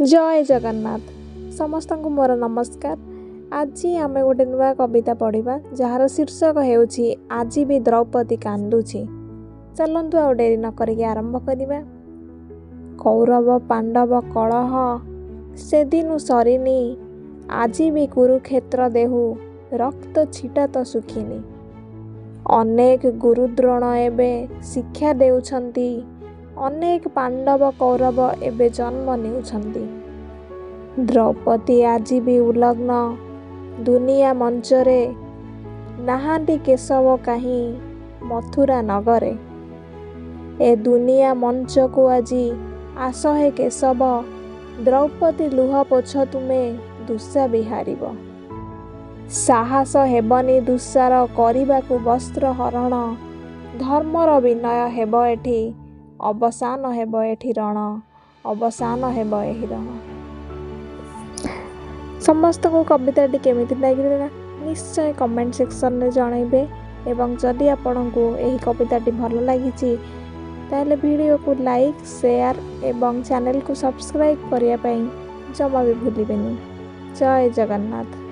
ଜୟ ଜଗନ୍ନାଥ। ସମସ୍ତଙ୍କୁ ମୋର ନମସ୍କାର। ଆଜି ଆମେ ଗୋଟେ ନୂଆ କବିତା ପଢ଼ିବା, ଯାହାର ଶୀର୍ଷକ ହେଉଛି ଆଜି ବି ଦ୍ରୌପଦୀ କାନ୍ଦୁଛି। ଚାଲନ୍ତୁ ଆଉ ଡେରି ନ କରିକି ଆରମ୍ଭ କରିବା। କୌରବ ପାଣ୍ଡବ କଳହ ସେଦିନୁ ସରିନି, ଆଜି ବି କୁରୁକ୍ଷେତ୍ର ଦେହୁ ରକ୍ତ ଛିଟା ତ ଶୁଖିନି। ଅନେକ ଗୁରୁଦ୍ରୋଣ ଏବେ ଶିକ୍ଷା ଦେଉଛନ୍ତି, ଅନେକ ପାଣ୍ଡବ କୌରବ ଏବେ ଜନ୍ମ ନେଉଛନ୍ତି। ଦ୍ରୌପଦୀ ଆଜି ବି ଉଲଗ୍ନ ଦୁନିଆ ମଞ୍ଚରେ, ନାହାନ୍ତି କେଶବ କାହିଁ ମଥୁରା ନଗରେ। ଏ ଦୁନିଆ ମଞ୍ଚକୁ ଆଜି ଆସ ହେ କେଶବ, ଦ୍ରୌପଦୀ ଲୁହ ପୋଛ ତୁମେ ଦୁଶା ବିହାରିବ। ସାହସ ହେବନି ଦୁଃସାର କରିବାକୁ ବସ୍ତ୍ର ହରଣ, ଧର୍ମର ବିନୟ ହେବ ଏଠି, ଅବସାନ ହେବ ଏଠି ରଣ, ଅବସାନ ହେବ ଏହି ରଣ। ସମସ୍ତଙ୍କୁ କବିତାଟି କେମିତି ଲାଗିଲା ନିଶ୍ଚୟ କମେଣ୍ଟ ସେକ୍ସନରେ ଜଣାଇବେ, ଏବଂ ଯଦି ଆପଣଙ୍କୁ ଏହି କବିତାଟି ଭଲ ଲାଗିଛି ତାହେଲେ ଭିଡ଼ିଓକୁ ଲାଇକ୍, ସେୟାର ଏବଂ ଚ୍ୟାନେଲକୁ ସବସ୍କ୍ରାଇବ୍ କରିବା ପାଇଁ ଜମା ବି ଭୁଲିବେନି। ଜୟ ଜଗନ୍ନାଥ।